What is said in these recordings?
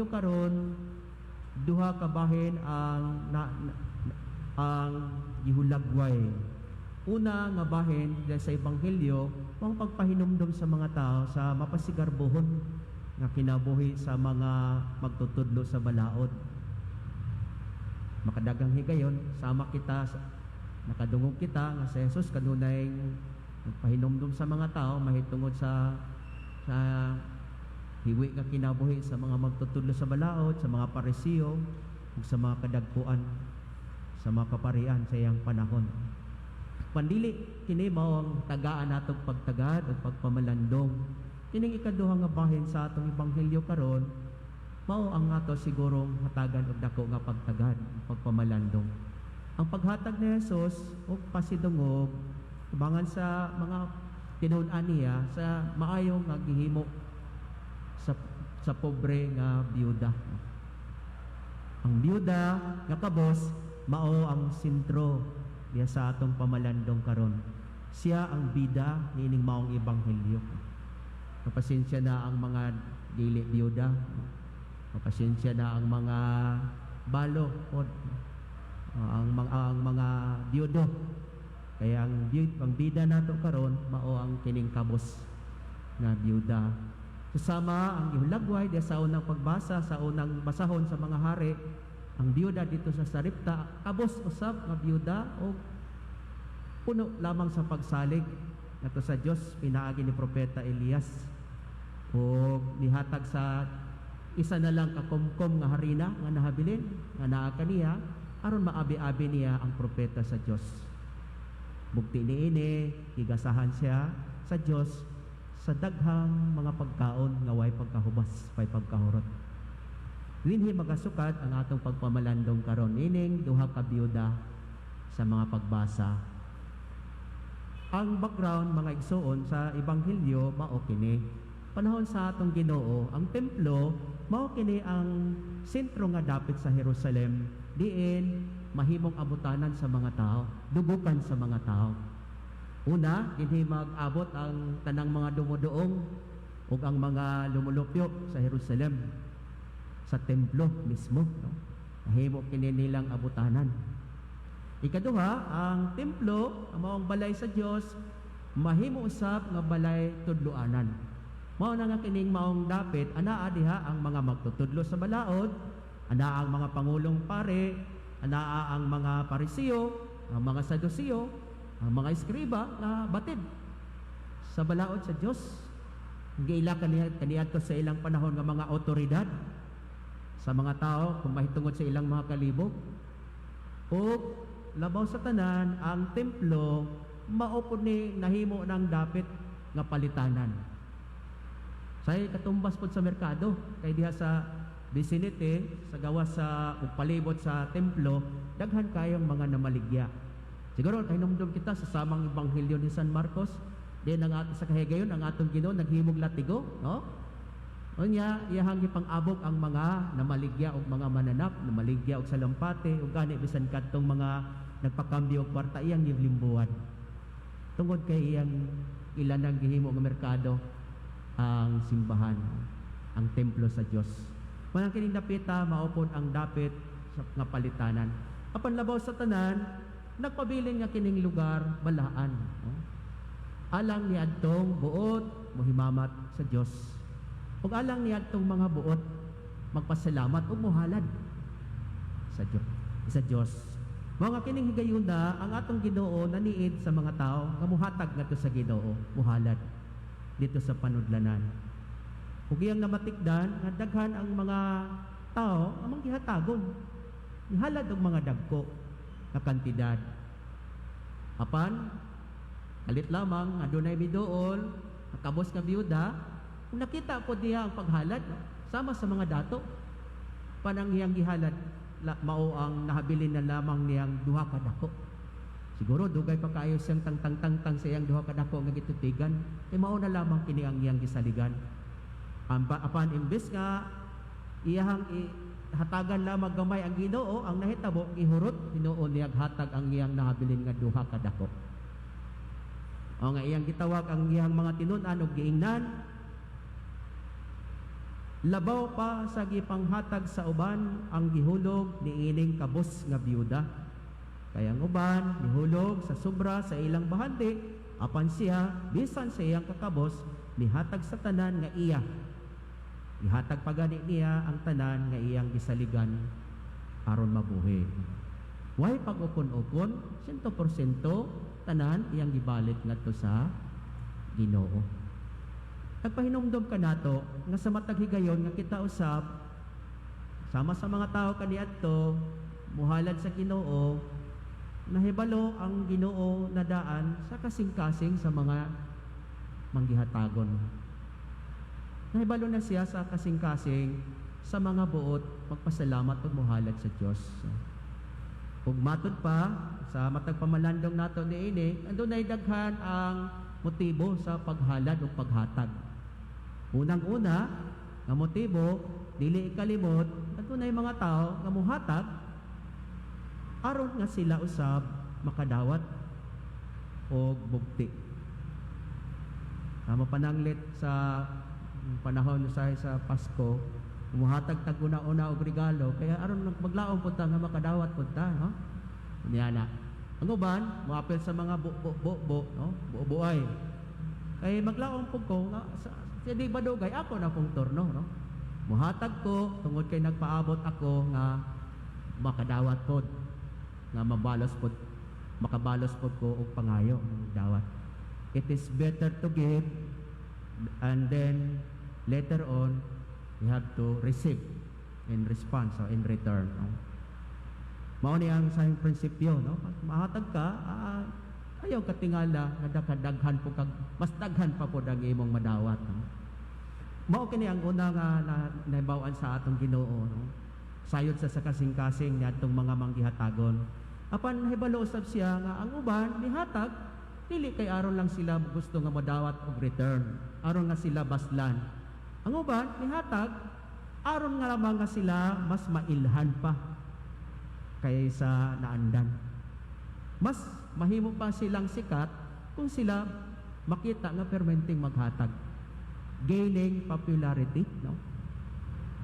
Karon, duha ka bahin ang na, na- ang gihulagway. Una nga bahin dahil sa ebanghelyo, ang pagpahinumdom sa mga tao sa mapasigarbohon nga kinabuhi sa mga magtutudlo sa balaod. Makadagang higayon, sama kita nakadungog kita nga si Jesus kanunay nagpahinumdom sa mga tao mahitungod sa hiwi nga kinabuhi sa mga magtutudlo sa balaod, sa mga Parisiyo, ug sa mga kadagkuan sa mga kaparian sa iyang panahon. Pandili kini mao ang tagaan natong pagtagad ug pagpamalandong. Kining ikaduha nga bahin sa atong ebanghelyo karon mao ang ato sigurong hatagan og dako nga pagtagad ug pagpamalandong. Ang paghatag ni Jesus og pasidungog tubangan sa mga tinuod-an niya sa maayo nga gihimo sa pobre nga biyuda. Ang biyuda nga kabos mao ang sentro diya sa atong pamalandong karon. Siya ang bida niining maong ebanghelyo. Mapasensya na ang mga dili biyuda. Mapasensya na ang mga balo o ang mga biyudo. Kaya ang bida nato karon mao ang kining kabos nga biyuda. Kasama ang gihulagway diya sa unang pagbasa, sa unang basahon sa mga hari, ang biyuda dito sa Sarepta, kabos usab nga biyuda o puno lamang sa pagsalig ngadto sa Dios pinaagi ni Propeta Elias o nihatag sa isa na lang kakumkum nga harina nga nahabilin nga naa kaniya aron maabi-abi niya ang propeta sa Dios. Bugti niini, gigasahan siya sa Dios sa daghang mga pagkaon nga way pagkahubas, way pagkahurot. Dinhi magasukad ang atong pagpamalandong karon ining duha ka biyuda sa mga pagbasa. Ang background, mga igsuon, sa ebanghelyo mao kini. Panahon sa atong Ginoo, ang templo mao kini ang sentro nga dapit sa Jerusalem diin mahimong abutanan sa mga tao, dugukan sa mga tao. Una, dinhi mag-abot ang tanang mga dumuduong ug ang mga lumulupyo sa Jerusalem, sa templo mismo, no? Mahimo kini nilang abutanan. Ikaduha, ang templo, ang maong balay sa Dios, mahimo usab nga balay tudloanan. Mao na nga kining maong dapit anaa diha ang mga magtutudlo sa balaod, anaa ang mga pangulong pare, anaa ang mga Parisiyo, ang mga Sadusiyo, ang mga eskriba nga batid sa balaod sa Dios. Giila kaniadto sa ilang panahon nga mga otoridad sa mga tao kung mahitungod sa ilang mga kalibog. O labaw sa tanan, ang templo mao pud ni nahimo ng dapit nga palitanan. Say katumbas pod sa merkado kay diha sa vicinity sa gawas sa ug palibot sa templo daghan kayong mga namaligya. Siguro kahinumdum kita sa samang ebanghelyo ni San Marcos, din ang at sa kahigayon ang atong Ginoo naghimog latigo, no? Unya, iyahang gipang-abog ang mga namaligya og mga mananap, namaligya og salampate, ug gani bisan kadtong mga nagpakambyo og kwarta iyang gilimbuan. Tungod kay iyang ilan ang gihimo nga merkado ang simbahan, ang templo sa Dios. Manang kining dapita mao pod ang dapit sa nga palitanan. Apan labaw sa tanan, nagpabilin nga kining lugar balaan, no? Alang niadtong buot mohimamat sa Dios. Ug alang niadtong mga buot magpasalamat ug mohalad sa Dios. Sa Dios. Mga kining higayuna, ang atong Ginoo naniid sa mga tao nga muhatag ngadto sa Ginoo, muhalad dito sa panudlanan. Ug iyang namatikdan nga daghan ang mga tao ang manggihatagon. Nihalad og mga dagko nga kantidad. Apan kalit lamang adunay miduol, ang kabos nga biyuda, kung nakita po diha ang paghalad, no? Sama sa mga dato, panang iyang gihalad mao ang nahabilin na lamang niyang duha ka dako. Siguro dugay pa kaayo siyang tangtang-tangtang sa iyang duha ka dako nga gitutigan, kay mao na lamang kini ang iyang gisaligan. Apan imbes nga iyahang hatagan lamang gamay ang Ginoo, ang nahitabo gihurot hinuon niyang hatag ang iyang nahabilin nga duha ka dako. O nga iyang gitawag ang iyang mga tinun-an og giingnan, Labaw pa sa gipanghatag sa uban ang gihulog niining kabos nga biyuda. Kay ang uban nihulog sa sobra sa ilang bahandi, apan siya, bisan sa iyang kakabos, mihatag sa tanan nga iya. Gihatag pa gani niya ang tanan nga iyang gisaligan aron mabuhi. Way pag-ukon-ukon, 100% tanan iyang gibalit ngadto sa Ginoo. Nagpahinumdom ka nato nga sa matag higayon nga kita usab sama sa mga tao kaniadto muhalad sa Ginoo, nahibalo ang Ginoo na daan sa kasing-kasing sa mga manggihatagon. Nahibalo na siya sa kasing-kasing sa mga buot magpasalamat ug muhalad sa Dios. Ug matud pa sa matag pamalandong nato niini, andunay daghan ang motibo sa paghalad o paghatag. Unang-una nga motibo, dili ikalimot, adunay mga tao nga muhatag aron nga sila usab makadawat og bugti. Tama, pananglit sa panahon sa Pasko, muhatag tag una-una og regalo kaya aron maglaom pud ta nga makadawat pud ta, no? Niya na. Ang uban, moapil sa mga bu bu bu, bu no? Bubuay. Kay maglaom pud ko nga sa di ba dugay ako na pong turno, no? Muhatag ko tungod kay nagpaabot ako nga makadawat pod, nga mabalos pod, makabalos pod ko og pangayo ng dawat. It is better to give and then later on you have to receive in response or in return. No? Mao ni ang sa prinsipyo, no? Pag mahatag ka, ayaw katingala nga dakadaghan po kag mas daghan pa pod ang imong madawat. No? Mao kini ang una nga nahibaw-an sa atong Ginoo, no? Sayod sa kasing-kasing niadtong mga manggihatagon. Apan nahibalo usab siya nga ang uban nihatag dili kay aron lang sila gusto nga madawat og return, aron nga sila baslan. Ang uban nihatag aron nga lamang nga sila mas mailhan pa kaysa naandan. Mas mahimo pa silang sikat kung sila makita nga permenteng maghatag. Gaining popularity, no?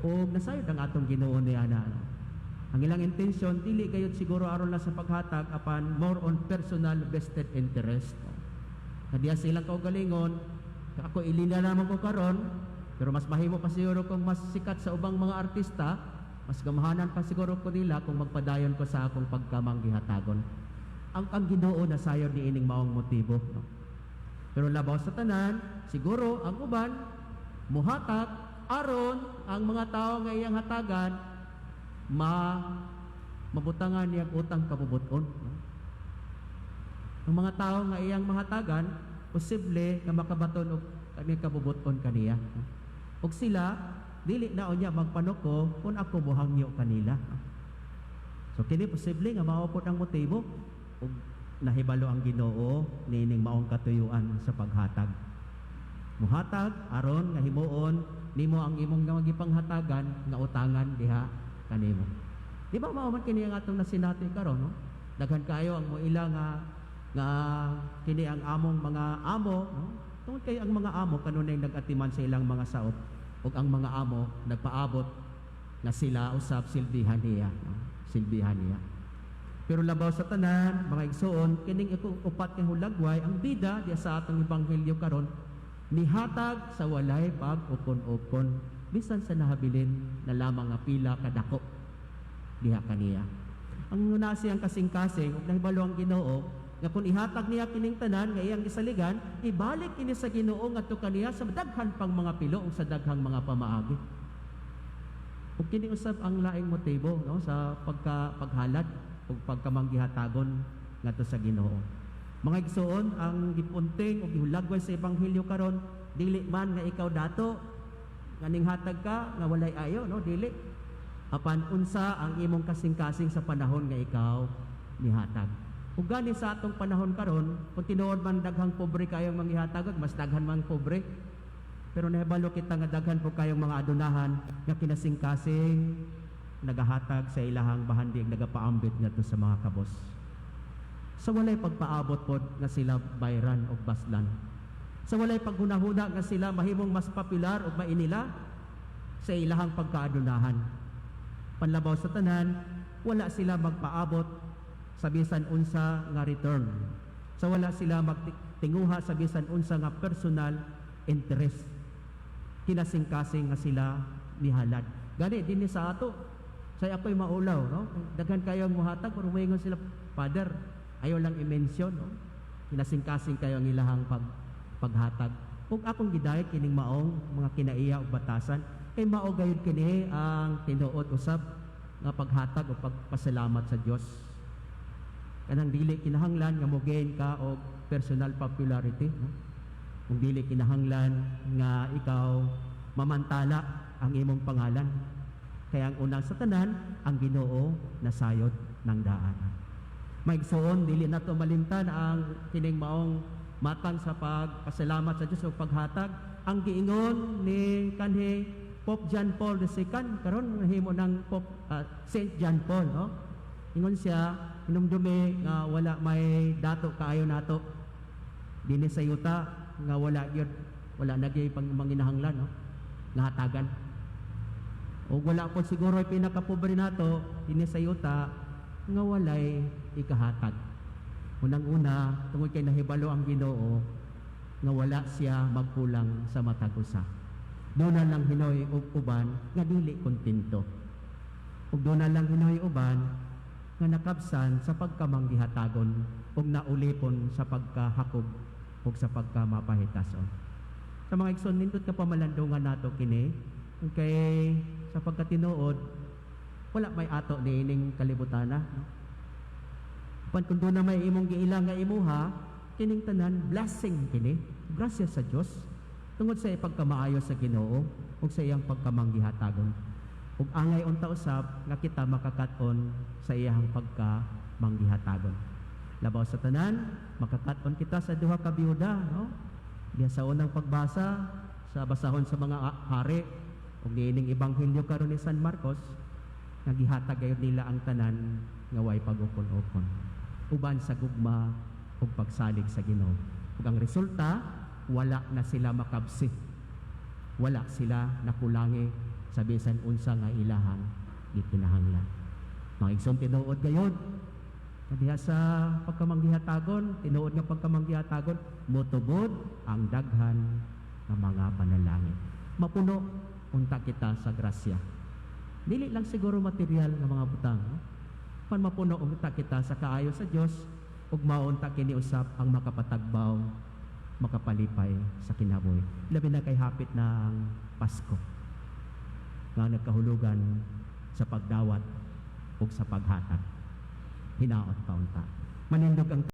O nasayod ang atong Ginoo niya na, no? Ang ilang intention dili gayud siguro aron lang sa paghatag, apan more on personal vested interest. No? Kadiya sa ilang kaugalingon, ako ilina naman ko karon, pero mas mahimo pa siguro kung mas sikat sa ubang mga artista, mas gamahanan pa siguro ko nila kung magpadayon ko sa akong pagkamanggihatagon. Ang Ginoo na sayod niining maong motibo. No? Pero labaw sa tanan, siguro ang uban muhatag aron ang mga tao nga iyang hatagan mabutangan niyang utang kabubuton. No? Ang mga tao nga iyang mahatagan, posible nga makabaton og kani kabubuton kaniya. No? Og sila dili na unya magpanuko kung ako mohangyo kanila. No? So kini posible nga mao pod ang motibo, ug nahibalo ang Ginoo niining maong katuyuan sa paghatag. Muhatag aron nga himuon nimo ang imong nga gipanghatagan nga utangan diha kanimo. Di ba mao man kini ang atong nasinati karon, no? Daghan kayo ang moila nga nga kini ang among mga amo, no? Tungod kay ang mga amo kanunay nag-atiman sa ilang mga saop ug ang mga amo nagpaabot nga sila usab silbihan niya, no? Silbihan niya. Pero labaw sa tanan, mga igsoon, kining upat nga hulagway, ang bida diya sa atong ebanghelyo karon, nihatag sa walay pag-ukon-ukon, bisan sa nahabilin na lamang nga pila kadako diha kaniya. Ang nasi ang kasing-kasing ug nahibalo ang Ginoo nga kung ihatag niya kining tanan nga iyang gisaligan, ibalik kini sa Ginoo ngadto kaniya sa daghan pang mga pilo ug sa daghang mga pamaagi. Ug kini usab ang laing motibo, no, sa paghalad ug pagkamanggihatagon ngadto sa Ginoo. Mga igsoon, ang gipunting ug gihulagway sa ebanghelyo karon, dili man nga ikaw dato nga ninghatag ka nga walay ayo, no, dili. Apan unsa ang imong kasing-kasing sa panahon nga ikaw nihatag. Ug gani sa atong panahon karon, kung tinuod man daghang pobre kayong manghihatag, mas daghan man pobre. Pero nahibalo kita nga daghan po kayong mga adunahan nga kinasing-kasing nagahatag sa ilahang bahandi, nagapaambit ngadto sa mga kabos. Sa walay pagpaabot pod nga sila bayran og baslan. Sa walay paghunahuna nga sila mahimong mas popular og mainila. sa ilahang pagkaadunahan. Panlabaw sa tanan, wala sila magpaabot sa bisan unsa nga return. Sa wala sila magtinguha sa bisan unsa nga personal interest. Kinasingkasing nga sila nihalad. Gani dinhi sa ato, say ako'y maulaw, no? Daghan kayo ang muhatag, pero muingon sila, "Father, ayaw lang i-mention," no? Kinasingkasing kayo ang ilahang paghatag. Ug akong gidayeg kining maong mga kinaiya ug batasan, kay mao gayud kini ang tinuod usab nga paghatag o pagpasalamat sa Dios. Kanang dili kinahanglan nga mo-gain ka og personal popularity, no? Kung dili kinahanglan nga ikaw mamantala ang imong pangalan. Kaya ang unang sa tanan, ang Ginoo nasayod ng daan. Maigsoon, dili nato malimtan ang kining maong matang sa pagpasalamat sa Dios o paghatag. Ang giingon ni kanhi Pope John Paul II, karon nahimo ng Pope Saint John Paul, no? Ingon siya, hinumdumi nga wala may dato kaayo nato dinhi sa yuta nga wala gyud, wala na gyud pang manginahanglan, no, nga hatagan. O wala po siguro ay pinakapobre nato dinhi sa yuta nga walay ikahatag. Unang-una, tungod kay nahibalo ang Ginoo nga wala siya magkulang sa matag usa. Doon lang hinoy og uban nga dili kontento. Ug doon lang hinoy uban nga nakabsan sa pagkamanggihatagon ug naulipon sa pagkahakob ug sa pagkamapahitason. Sa mga igsoon, nindot ka pamalandungan nato kini kay sa pagkatinuod wala may ato niining kalibutana, no? Pan kung doon na may imong giila nga imuha, kining tanan blessing kini. Grasya sa Dios tungod sa ipagkamaayo sa Ginoo ug sa iyang pagkamanggihatagon. Ug angay unta usab nga kita makakat-on sa iyang pagkamanggihatagon. Labaw sa tanan, makakat-on kita sa duha ka biyuda, no? Diya sa unang pagbasa sa basahon sa mga hari ug niining ebanghelyo karon ni San Marcos, nga gihatag gayud nila ang tanan nga way pag-ukon-ukon uban sa gugma ug pagsalig sa Ginoo. Ug ang resulta, wala na sila makabsi. Wala sila nakulangi sa bisan unsa nga ilahang gikinahanglan. Mga igsoon, tinuod gayud diha sa pagkamanggihatagon, tinuod nga pagkamanggihatagon, motubod ang daghan nga mga panalangin. Mapuno unta kita sa grasya. Dili lang siguro material nga mga butang, no? Pan mapuno unta kita sa kaayo sa Dios ug maunta kini usab ang makapatagbaw, makapalipay sa kinabuhi. Labi na kay hapit na ang Pasko nga nagkahulugan sa pagdawat ug sa paghatag. Hinaot pa unta. Manindog ang